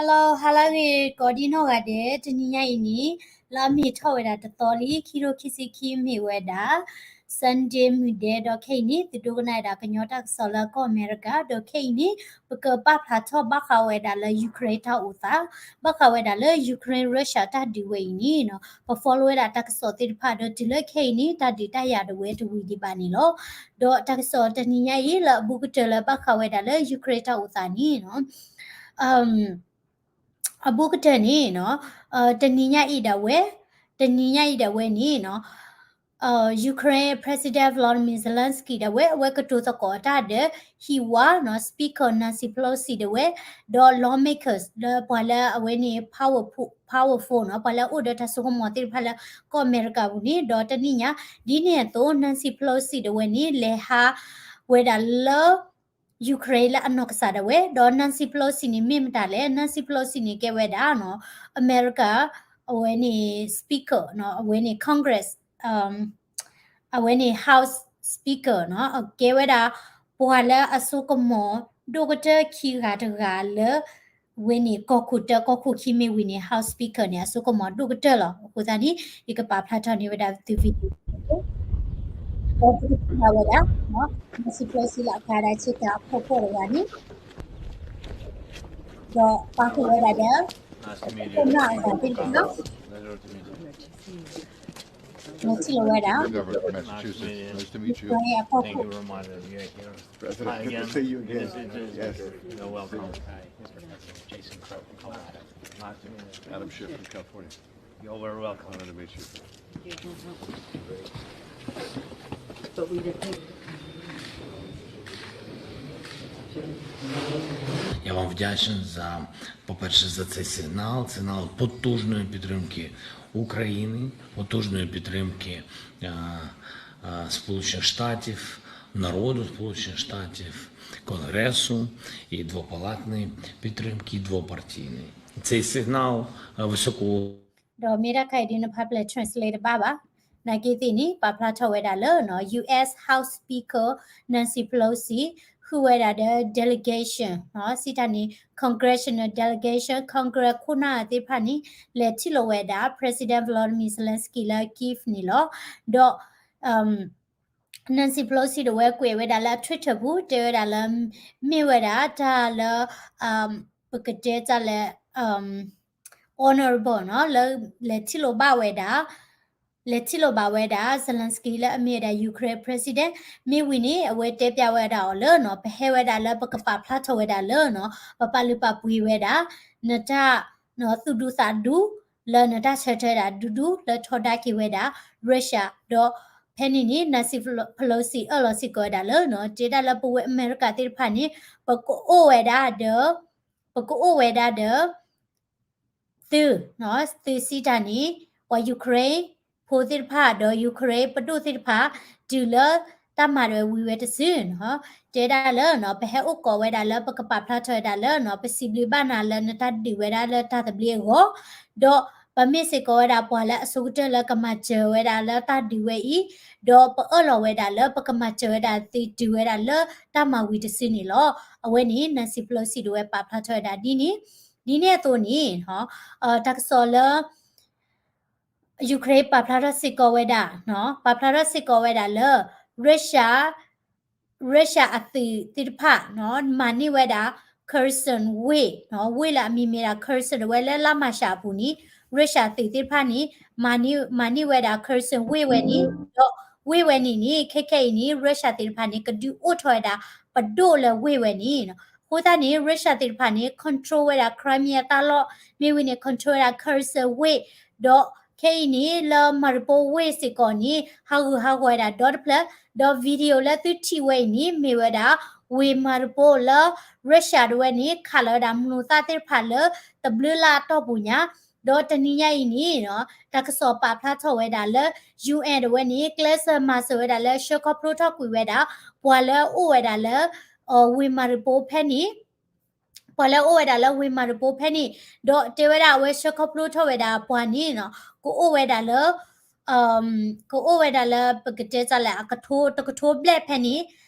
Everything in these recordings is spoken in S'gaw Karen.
Hello, ဟါလၢအဂ့ၤ ကိးဒံနီၢ်ဂၤဒဲး, တနံၤညါအံၤန့ၣ် လၢအမ့ၢ်ထီၣ်ဝဲဒၣ်တသီလံ ခံထိခံဆံခံ မ့ၢ်ဝဲဒၣ် Sunday မုၢ်ဒဲး ဒီးခဲအံၤန့ၣ် သုဒိကနၣ်ဝဲဒၣ်ကညီတၢ်ကစီၣ်လၢကီၢ်အမဲရကၤ, ဒီးခဲအံၤန့ၣ် ပကပာ်ဖျါထီၣ်ဘၣ်ဃးဝဲဒၣ်လၢ Ukraine တၢ်အိၣ်သး, ဘၣ်ဃးဝဲဒၣ်လၢ Ukraine Russia တၢ်ဒုးဝဲအံၤန့ၣ်နီၤ, ပ follow ဝဲဒၣ်တၢ်ကစီၣ်သ့ၣ်တဖၣ် ဒီးတုၤလၢခဲအံၤန့ၣ် တၢ်ဒုးတၢ်ယၤဒၣ်ဝဲတဝံၤဒံးဘၣ်န့ၣ်လီၤ. ဒီးတၢ်ကစီၣ်တနံၤညါအံၤ လၢအဘူးကတၢၢ်လၢဘၣ်ဃးဝဲဒၣ်လၢ Ukraine တၢ်အိၣ်သးန့ၣ်နီၤ အဘူးကတၢၢ်န့ၣ်နီၤ, တနံၤညါအံၤဒၣ်ဝဲ, တနံၤညါအံၤဒၣ်ဝဲန့ၣ်နီၤ, Ukraine President Volodymyr Zelensky ဒၣ်ဝဲ အဝဲကတိၤသကိးတၢ်ဒီး ဟံၣ်ဝါနီၤ Speaker Nancy Pelosi ဒၣ်ဝဲ, ဒီး lawmakers လၢပှၤလၢအဝဲန့ၣ် powerful, powerful နီၤ, ပှၤလၢအအိၣ်ဒီးတၢ်စိကမီၤသ့ၣ်တဖၣ်လၢကီၢ်အမဲရကၤပူၤန့ၣ်, ဒီးတနံၤညါ ဒ်န့ၣ်အသိး Nancy Pelosi ဒၣ်ဝဲန့ၣ် လဲၤဟးဝဲဒၣ်လၢ Ukraine လၢအနီၢ်ကစၢ်ဒၣ်ဝဲ, ဒီး Nancy Pelosi န့ၣ်မ့ၢ်မတၤလဲၣ်, Nancy Pelosi န့ၣ်ကဲဝဲဒၣ်နီၤ အမဲရကၤ အဝဲန့ၣ် speaker နီၤ, အဝဲန့ၣ် Congress, အဝဲန့ၣ် House Speaker နီၤ, အကဲဝဲဒၣ် ပှၤလၢအစိကမီၤဒိၣ်ကတၢၢ်ခံဂၤတဂၤလၢ ဝဲန့ၣ် ကီၢ်ခိၣ်တၢ ကီၢ်ခိၣ်ခံမ့ၢ်ဝံၤန့ၣ် House Speaker န့ၣ် အစိကမီၤဒိၣ်ကတၢၢ်လီၤ. အဃိသတးန့ၣ် ယကပာ်ဖျါထီၣ်န့ၢ်ဝဲဒၣ်သု video ဒီးသုကထံၣ်ဘၣ်ဝဲဒၣ် Nancy Pelosi လၢအကါဒၣ်ဆ့ကၤအဖီခိၣ်တဂၤန့ၣ်, ဒီးပာ်ဃုာ်ဝဲဒၣ်ဒီး ခိၣ်နၢ်အဂၤသ့ၣ်တဖၣ် လဲၤထံၣ်လိာ်ဝဲဒၣ် Ukraine အဖီခိ�ၣ် President, good to see you again. Yes. You're welcome. Jason Crow from Colorado. Nice to meet you. Adam Schiff from California. You're very welcome. Honored to meet you. 我们 вдячні за, по-перше, за цей сигнал, сигнал потужної підтримки України, потужної підтримки е, е, Сполучених Штатів, народу Сполучених Штатів, Конгресу і двопалатної підтримки, і двопартійної. Цей сигнал е, високого ဒီးမ့ၢ်တၢ်ခါအံၤဒ်နဖးပျဲ translate တဘၣ်ဘၣ်. နာ်က့သ့ၣ်န့ၣ် ပာ်ဖျါထီၣ်ဝဲဒၣ်လၢနီၤ U S House Speaker Nancy Pelosi ဃုဝဲဒၣ်ဒီး delegation နီၤ စံးတၢ်န့ၣ် congressional delegation, Congress ခိၣ်နၢ်သ့ၣ်တဖၣ်န့ၣ် လဲၤထံၣ်လိာ်ဝဲဒၣ် President Volodymyr Zelensky လၢ Kyiv န့ၣ်လီၤ. ဒီး Nancy Pelosi ဒၣ်ဝဲကွဲးဝဲဒၣ်လၢအ Twitter ပူၤ တဲဝဲဒၣ်လၢ မ့ၢ်ဝဲဒၣ်တၢ်လၢ ပကတဲတၢ်လၢ honorable နီၤ လၢလဲၤထံၣ်လိာ်ဘၣ်ဝဲဒၣ် လဲၤထံၣ်လိာ်ဘၣ်ဝဲဒၣ် Zelensky လၢအမ့ၢ်ဝဲဒၣ် Ukraine President မ့ၢ်ဝံၤန့ၣ် အဝဲတဲပျးဝဲဒၣ်အီၤလၢနီၤ ပဟဲဝဲဒၣ်လၢပကပာ်ဖျါထီၣ်ဝဲဒၣ်လၢနီၤ ပပာ်လုၢ်ပာ်ပှ့ၤဝဲဒၣ် နတၢ် သူၣ်ဒူသးဒူ လၢနတၢ်ဆၢထၢၣ်ဝဲဒၣ်ဒူဒူ လၢထီဒါက့ၤဝဲဒၣ် Russia ဒီးဖဲန့ၣ်န့ၣ် Nancy Pelosi အၢၣ်လီၤစ့ၢ်ကီးဝဲဒၣ်လၢနီၤ တဲဒၣ်လၢပဝဲအမဲရကၤသ့ၣ်တဖၣ်န့ၣ် ပကအိၣ်ဝဲဒၣ်ဒီး ပကအိၣ်ဝဲဒၣ်ဒီး သု သုစံးတၢ်န့ၣ် ပှၤ Ukraine ဖိသ့ၣ်တဖၣ် ဒီး Ukraine ပဒိၣ်သ့ၣ်တဖၣ် တုၤလၢတၢ်မၤဒၣ်ဝဲဝံၤဝဲတစုနီၤ တဲဒၣ်လၢနီၤ ပဟဲအိၣ်ကိးဝဲဒၣ်လၢပကပာ်ဖျါထီၣ်ဝဲဒၣ်လၢနီၤ ပစံးဘျုးဘၣ်နၤလၢနတၢ်ဒုးဝဲဒၣ်လၢတၢ်သဘျ့အဂီၢ်, ဒီးပမ့ၢ်စ့ၢ်ကီးဝဲဒၣ်ပှၤလၢအဆိကတၢၢ်လၢကမၤစၢၤဝဲဒၣ်လၢတၢ်ဒုးဝဲအံၤ, ဒီးပအၢၣ်လီၤဝဲဒၣ်လၢပကမၤစၢၤဝဲဒၣ်သုတုၤဝဲဒၣ်လၢတၢ်မၤဝံၤတစုန့ၣ်လီၤ. အဝဲန့ၣ် Nancy Pelosi ဒၣ်ဝဲပာ်ဖျါထီၣ်ဝဲဒၣ်ဒ်န့ၣ်, ဒ်န့ၣ်အသိးန့ၣ် တၢ်ကစီၣ်လၢ Ukraine ပာ်ဖျါထီၣ်စ့ၢ်ကီးဝဲဒၣ်, ပာ်ဖျါထီၣ်စ့ၢ်ကီးဝဲဒၣ်လၢ Russia, Russia အသုးသ့ၣ်တဖၣ် မၤန့ၢ်ဝဲဒၣ် Kherson ဝ့ၢ်, ဝ့ၢ်လၢအမံၤမ့ၢ်ဒၣ် Kherson ဒၣ်ဝဲလၢလါမၢ်ၡးအပူၤန့ၣ် Russia သုးသ့ၣ်တဖၣ်န့ၣ် မၤန့ၢ်ဝဲဒၣ် Kherson ဝ့ၢ်ဝဲန့ၣ်, ဒီးဝ့ၢ်ဝဲန့ၣ်န့ၣ် ခဲခဲအံၤန့ၣ် Russia သ့ၣ်တဖၣ်န့ၣ် ကဒုးအိၣ်ထီၣ်ဝဲဒၣ် ပဒိၣ်လၢဝ့ၢ်ဝဲန့ၣ် အဃိသတးန့ၣ် Russia သ့ၣ်တဖၣ်န့ၣ် control ဝဲဒၣ် Crimea တၢ်လီၢ်, မ့ၢ်ဝံၤန့ၣ် control ဝဲဒၣ် Kherson ဝ့ၢ်, ဒီးခဲအံၤန့ၣ် လၢ Mariupol ဝ့ၢ်စ့ၢ်ကီးန့ၣ် ဟးဂူာ်ဟးဂီၤဝဲဒၣ်ဒီတဖျၢၣ်, ဒီး video လၢသုထံၣ်ဝဲအံၤန့ၣ် မ့ၢ်ဝဲဒၣ် ဝ့ၢ် Mariupol လၢ Russia ဒၣ်ဝဲန့ၣ် ခးလီၤဝဲဒၣ်မလိၤသၣ်သ့ၣ်တဖၣ်လၢ တဘျုးလါအတီၢ်ပူၤညါ, ဒီးတနံၤညါအံၤန့ၣ် တၢ်ကစီၣ်ပာ်ဖျါထီၣ်ဝဲဒၣ်လၢ ယူၣ်အဲၣ် ဒၣ်ဝဲန့ၣ် ကျဲးစၢးမၤစၢၤဝဲဒၣ်လၢဆှၢခီဖျိထီၣ်ကွံာ်ဝဲဒၣ် ပှၤလၢအအိၣ်ဝဲဒၣ်လၢ ဝ့ၢ် Mariupol ဖဲန့ၣ်, ပှၤလၢအအိၣ်ဝဲဒၣ်လၢဝ့ၢ် Mariupol ဖဲန့ၣ်, ဒီးတဲဝဲဒၣ်အဝဲဆှၢခီဖျိထီၣ်ဝဲဒၣ်ပှၤန့ၣ် ကအိၣ်ဝဲဒၣ်လၢ ကအိၣ်ဝဲဒၣ်လၢပကတဲတၢ်လဲၣ် အကထိ တကထိဘျဲၣ်ဖဲန့ၣ်,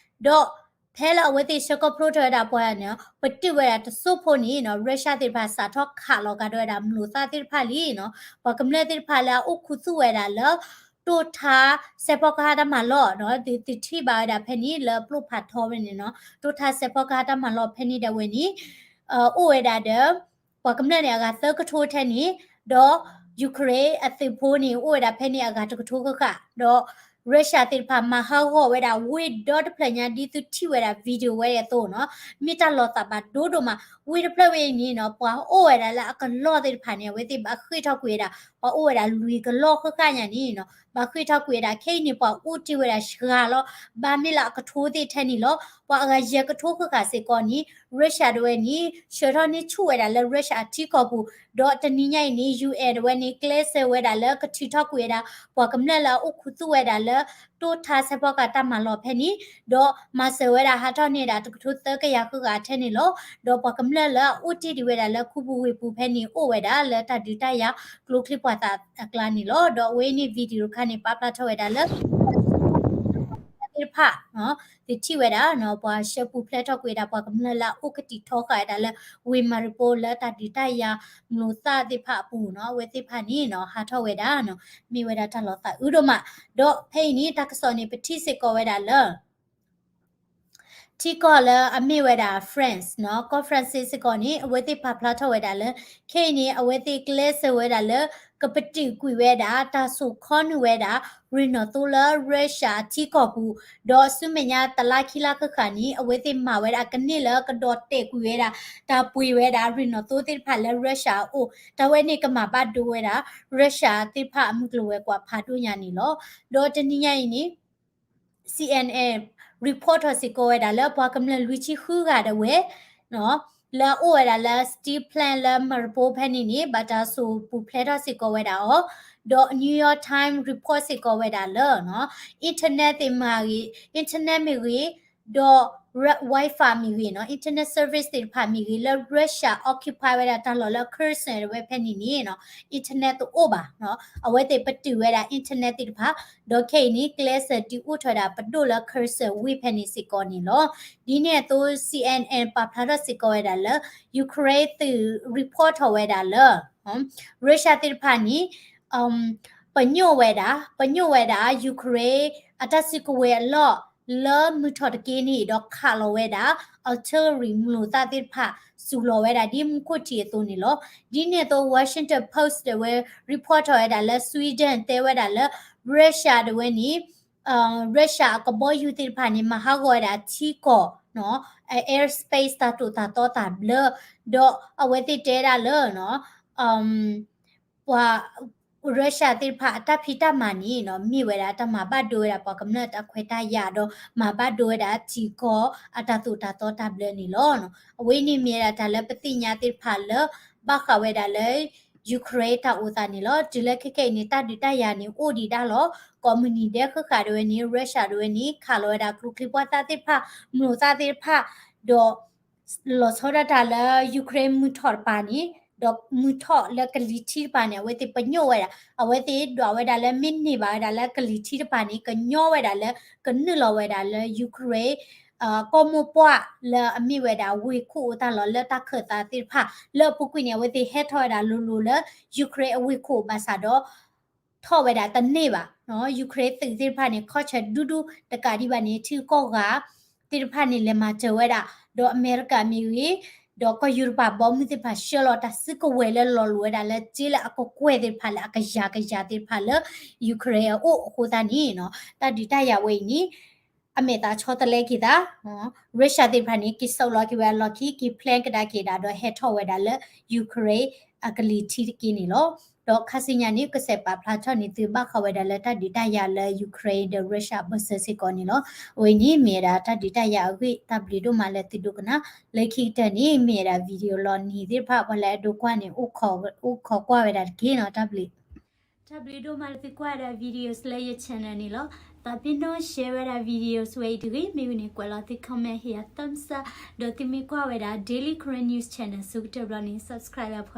ဒီး ဖဲလၢအဝဲသ့ၣ်ဆှၢခီဖျိထီၣ်ဝဲဒၣ်ပှၤန့ၣ် ပတုာ်ဝဲဒၣ်တစိၢ်ဖိန့ၣ်နီၤ Russia သ့ၣ်တဖၣ်စးထီၣ်ခးလီၤကဒီးဝဲဒၣ်မျိာ်သၣ်သ့ၣ်တဖၣ်လံနီၤ ပှၤကမျၢၢ်သ့ၣ်တဖၣ်လၢအအိၣ်ခူသူၣ်ဝဲဒၣ်လၢ တိၢ်ထါစဲးဖီကဟၣ်တၢ်မၤလီၢ်နီၤ သုထံၣ်ဘၣ်ဝဲဒၣ်ဖဲန့ၣ်လၢပျိၢ်ဖးထီဝဲန့ၣ်နီၤ တိၢ်ထါစဲးဖီကဟၣ်တၢ်မၤလီၢ်ဖဲန့ၣ်ဒၣ်ဝဲန့ၣ် အိၣ်ဝဲဒၣ်ဒီး ပှၤကမျၢၢ်န့ၣ်အဂၤသၢကထိထဲန့ၣ် ဒီး Ukraine အသုးဖိန့ၣ် အိၣ်ဝဲဒၣ်ဖဲန့ၣ်အဂၤတကထိဃၣ်ဃၣ် ဒီး Russia သ့ၣ်တဖၣ်မၤဟးဂီၤဝဲဒၣ်ဝ့ၢ်ဒီတဖျၢၣ်ညါ ဒ်သုထံၣ်ဝဲဒၣ် video ဝဲအသိးနီၤ မ့ၢ်တၢ်လီၤသးဘၣ်ဒိဒိၣ်မး ဝ့ၢ်တဖျၢၣ်ဝဲအံၤန့ၣ်နီၤ ပှၤအိၣ်ဝဲဒၣ်လၢအကလီၢ်သ့ၣ်တဖၣ်န့ၣ် အဝဲသ့ၣ်ဘၣ်ဃ့ၢ်ထီၣ်ကွံာ်ဝဲဒၣ် ပှၤအိၣ်ဝဲဒၣ်လွံၢ်ကလီၢ်ဃၣ်ဃၣ်ညါန့ၣ်နီၤ ဘၣ်ဃ့ၢ်ထီၣ်ကွံာ်ဝဲဒၣ် ခဲအံၤန့ၣ် ပှၤအိၣ်တ့ၢ်ဝဲဒၣ်စှၤလီၤ ဘၣ်မ့ၢ်လၢအကထိသ့ၣ်ထဲန့ၣ်လီၤ ပှၤအဂၤယဲၢ်ကထိဃၣ်ဃၣ်စ့ၢ်ကီးန့ၣ် Russia ဒၣ်ဝဲန့ၣ် ဆှၢထီၣ်န့ၢ်ဆူၣ်ဝဲဒၣ်လၢ Russia အထံကီၢ်ပူၤ ဒီးတနံၤညါအံၤန့ၣ် ယူၢ်အဲၣ် ဒၣ်ဝဲန့ၣ် ကျဲးစၢးဝဲဒၣ်လၢကထုးထီၣ်ကွံာ်ဝဲဒၣ် ပှၤကမျၢၢ်လၢအအိၣ်ခူသူၣ်ဝဲဒၣ်လၢ တိၢ်ထါစဲးဖီကဟၣ်တၢ်မၤလီၢ်ဖဲန့ၣ် ဒီးမၤစၢၤဝဲဒၣ်ဟးထီၣ်န့ၢ်ဒၣ်တကထိသၢကယၤဃၣ်ဃၣ်ထဲန့ၣ်လီၤ. ဒီးပှၤကမျၢၢ်လၢအအိၣ်တ့ၢ်ဒံးဝဲဒၣ်လၢခူပူၤဝ့ၢ်ပူၤဖဲန့ၣ် အိၣ်ဝဲဒၣ်လၢတၢ်ဒုးတၢ်ယၤကျိချံမျိာ်သၣ်အကျါန့ၣ်လီၤ. ဒီးအဝဲန့ၣ် video တခါန့ၣ် ပာ်ဖျါထီၣ်ဝဲဒၣ်လၢ သ့ၣ်တဖၣ် သုထံၣ်ဝဲဒၣ်နီၤ ပှၤဆှၢပူၤဖျဲးထီၣ်ကွံာ်ဝဲဒၣ် ပှၤကမျၢၢ်လၢအအိၣ်ကတံာ်ထီဃာ်ဝဲဒၣ်လၢ ဝ့ၢ် Mariupol လၢတၢ်ဒုးတၢ်ယၤမျိာ်သၣ်သ့ၣ်တဖၣ်အပူၤနီၤ အဝဲသ့ၣ်တဖၣ်န့ၣ်နီၤ ဟးထီၣ်ဝဲဒၣ်နီၤ မ့ၢ်ဝဲဒၣ်တၢ်လီၤသးအုးဒိၣ်မး. ဒီးဖဲအံၤန့ၣ် တၢ်ကစီၣ်န့ၣ် ပထံၣ်စ့ၢ်ကီးဝဲဒၣ်လၢ ထံကီၢ်လၢအမ့ၢ်ဝဲဒၣ် France နီၤ ကီၢ် France စ့ၢ်ကီးန့ၣ် အဝဲသ့ၣ်ပာ်ဖျါထီၣ်ဝဲဒၣ်လၢ ခဲအံၤန့ၣ် အဝဲသ့ၣ်ကျဲးစၢးဝဲဒၣ်လၢ ကပတုာ်ကွံာ်ဝဲဒၣ် တၢ်စိာ်ခီနုာ်ဝဲဒၣ် ရ့ၣ်နီၣ်သိလၢ Russia အထံကီၢ်ပူၤ, ဒီးဆူမဲာ်ညါတလါခံလါဃၣ်ဃၣ်န့ၣ် အဝဲသ့ၣ်မၤဝဲဒၣ်ကန့ၢ်လၢကဒီးတဲာ်ကွံာ်ဝဲဒၣ် တၢ်ပှ့ၤဝဲဒၣ်ရ့ၣ်နီၣ်သိသ့ၣ်တဖၣ်လၢ Russia အအိၣ်, တၢ်ဝဲန့ၣ်ကမၤဘၣ်ဒိဝဲဒၣ် Russia သ့ၣ်တဖၣ်အမုၢ်ကျိၤဝဲၤကွာ်ဖးဒိၣ်ညါန့ၣ်လီၤ. ဒီးတနံၤညါအံၤန့ၣ် CNN report ထီၣ်စ့ၢ်ကီးဝဲဒၣ်လၢ ပှၤကမျၢၢ်လွံၢ်ဆံဃုဂၤဒၣ်ဝဲ လၢအအိၣ်ဝဲဒၣ်လၢ steel plant လၢ Mariupol ဖဲန့ၣ်န့ၣ် ဘၣ်တၢ်စိာ်ပူၤဖျဲးထီၣ်စ့ၢ်ကီးဝဲဒၣ်အီၤ, ဒီး New York Times report စ့ၢ်ကီးဝဲဒၣ်လၢ internet သ့ၣ်မ့ၢ်ဂ့ၤ, internet မ့ၢ်ဂ့ၤ, ဒီး Wi-Fi မ့ၢ်ဂ့ၤနီၤ, internet service သ့ၣ်တဖၣ်မ့ၢ်ဂ့ၤ လၢ Russia occupy ဝဲဒၣ်တၢ်လီၢ်လၢ Kherson ဝဲဖဲန့ၣ်န့ၣ် internet တအိၣ်ဘၣ်, အဝဲသ့ၣ်ပတုာ်ဝဲဒၣ် internet သ့ၣ်တဖၣ်, ဒီးခဲအံၤန့ၣ် ကျဲးစၢးဒုးအိၣ်ထီၣ်ဝဲဒၣ်ပဒိၣ်လၢ Kherson ဝ့ၢ်ဖဲန့ၣ်စ့ၢ်ကီးန့ၣ်လီၤ. ဒ်န့ၣ်အသိး CNN ပာ်ဖျါထီၣ်စ့ၢ်ကီးဝဲဒၣ်လၢ Ukraine သုး report ထီၣ်ဝဲဒၣ်လၢ Russia သ့ၣ်တဖၣ်န့ၣ် ပညိၣ်ဝဲဒၣ်, ပညိၣ်ဝဲဒၣ် Ukraine အတၢ်စုကဝဲၤအလီၢ် လၢမုၢ်ထီၣ်တက့ၢ်န့ၣ်ဒီးခးလီၤဝဲဒၣ် artillery မျိာ်သၣ်သ့ၣ်တဖၣ် စူၤလီၤဝဲဒၣ်ဒ်မူခိၣ်ထံးအသိးန့ၣ်လီၤ. ဒ်န့ၣ်အသိး Washington Post ဒၣ်ဝဲ report ထီၣ်ဝဲဒၣ်လၢ Sweden တဲဝဲဒၣ်လၢ Russia ဒၣ်ဝဲန့ၣ် Russia အကဘီယူၤသ့ၣ်တဖၣ်န့ၣ် မၤဟးဂီၤဝဲဒၣ်ထံကီၢ် airspace တၢ်သိၣ်တၢ်သီတၢ်ဘျၢ, ဒီးအဝဲသ့ၣ်တဲဒၣ်လၢ ပှၤ Russia သ့ၣ်တဖၣ်အတၢ်ဖံးတၢ်မၤန့ၣ်နီၤ မ့ၢ်ဝဲဒၣ်တၢ်မၤဘၣ်ဒိဝဲဒၣ်ပှၤကမျၢၢ်တၢ်ခွဲးတၢ်ယာ်ဒီး မၤဘၣ်ဒိဝဲဒၣ်ထံကီၢ်အတၢ်သိၣ်တၢ်သီတၢ်ဘျၢန့ၣ်လီၤ. အဝဲန့ၣ်မ့ၢ်ဝဲဒၣ်တၢ်လၢပသ့ၣ်ညါသ့ၣ်တဖၣ်လၢ ဘၣ်ဃးဝဲဒၣ်လၢ Ukraine တၢ်အိၣ်သးန့ၣ်လီၤ. တုၤလၢခဲခဲအံၤန့ၣ် တၢ်ဒုးတၢ်ယၤန့ၣ် အိၣ်ဒံးဒၣ်လီၤ. ကိးမုၢ်နံၤဒဲးဃၣ်ဃၣ်ဒၣ်ဝဲန့ၣ် Russia ဒၣ်ဝဲန့ၣ် ခးလီၤဝဲဒၣ်ကျိချံမျိာ်သၣ်သ့ၣ်တဖၣ်, မျိာ်သၣ်သ့ၣ်တဖၣ်, ဒီး လီၤဆီဒၣ်တၢ်လၢ Ukraine မုၢ်ထီၣ်တပၤန့ၣ်, ဒီးမုၢ်ထီၣ်လၢကလံၤထံးတပၤန့ၣ် အဝဲသ့ၣ်ပညိၣ်ဝဲဒၣ်, အဝဲသ့ၣ်ဒွးဝဲဒၣ်လၢမ့ၢ်န့ၢ်ဘၣ်ဝဲဒၣ်လၢကလံၤထံးတပၤန့ၣ် ကညီဝဲဒၣ်လၢ ကနုာ်လီၤဝဲဒၣ်လၢ Ukraine ကီၢ်မိၢ်ပှၢ်လၢအမ့ၢ်ဝဲဒၣ်ဝ့ၢ်ခိၣ်အတၢ်လီၢ်လၢတၢ်ခၢၣ်သးသ့ၣ်တဖၣ်, လၢအပူၤကွံာ်န့ၣ် အဝဲသ့ၣ်ဟဲထီၣ်ဝဲဒၣ်လိၤလိၤလၢ Ukraine အဝ့ၢ်ခိၣ်ဘၣ်ဆၣ်ဒီး ထီၣ်ဝဲဒၣ်တန့ၢ်ဘၣ်, Ukraine သုးသ့ၣ်တဖၣ်န့ၣ် ခီၣ်ဆၢဒူဒူတကးဒံးဘၣ်န့ၣ် ထံကီၢ်ဂၤသ့ၣ်တဖၣ်န့ၣ် လဲၤမၤစၢၤဝဲဒၣ်, ဒီးအမဲရကၤမ့ၢ်ဂ့ၤ, ဒီးကီၢ်ယူရပၤဘီမုၢ်သ့ၣ်တဖၣ် ဆှၢလီၤတၢ်စုကဝဲၤလၢလီၤလိၤဝဲဒၣ်လၢ စ့လၢအကကွဲၢ်သ့ၣ်တဖၣ်လၢအကယၤကယၤသ့ၣ်တဖၣ်လၢ Ukraine အအိၣ်အဃိသတးန့ၣ် တၢ်ဒုးတၢ်ယၤဝဲအံၤန့ၣ် အမဲာ်သးဆီတလဲက့ၤသး Russia သ့ၣ်တဖၣ်န့ၣ် က့ၤစိာ်လီၤက့ၤဝဲအလီၢ်ခံ က့ၤ plan ကဒါက့ၤဒၣ်ဒီးဟဲထီၣ်ဝဲဒၣ်လၢ Ukraine အကလံၤထံးတက့ၢ်န့ၣ်လီၤ. ဒီးခါဆူညါန့ၣ် ကစဲးပာ်ဖျါထီၣ်န့ၢ်သုဘၣ်ဃးဝဲဒၣ်လၢတၢ်ဒုးတၢ်ယၤလၢ Ukraine ဒီး Russia ဘၢၣ်စၢၤစ့ၢ်ကီးန့ၣ်လီၤ. အဝဲအံၤန့ၣ်မ့ၢ်ဝဲဒၣ်တၢ်ဒုးတၢ်ယၤအဂ့ၢ် တၢ်ဘျုးဒိၣ်မးလၢသုဒိကနၣ်, လၢခံကတၢၢ်န့ၣ် မ့ၢ်ဝဲဒၣ် video လီၤနံၤသ့ၣ်တဖၣ် ပှၤလၢအဒိကွၢ်န့ၣ် အိၣ်ခိးကွၢ်ဝဲဒၣ်တက့ၢ်နီၤ တၢ်ဘျုး တၢ်ဘျုးဒိၣ်မးလၢသုကွၢ်ဝဲဒၣ် videos လၢယ channel န့ၣ်လီၤ. သးပ့ၤနီၣ် share ဝဲဒၣ် videos ဝဲအံၤတဂ့ၤ, မ့ၢ်ဝံၤန့ၣ် ကွဲးလီၤသု comment ဟ့ၣ်ယၤ thumbs up, ဒီးသုမ့ၢ်ကွၢ်ဝဲဒၣ် Daily Karen News Channel အဆိကတၢၢ်ဘျီန့ၣ် subscribe အဖီ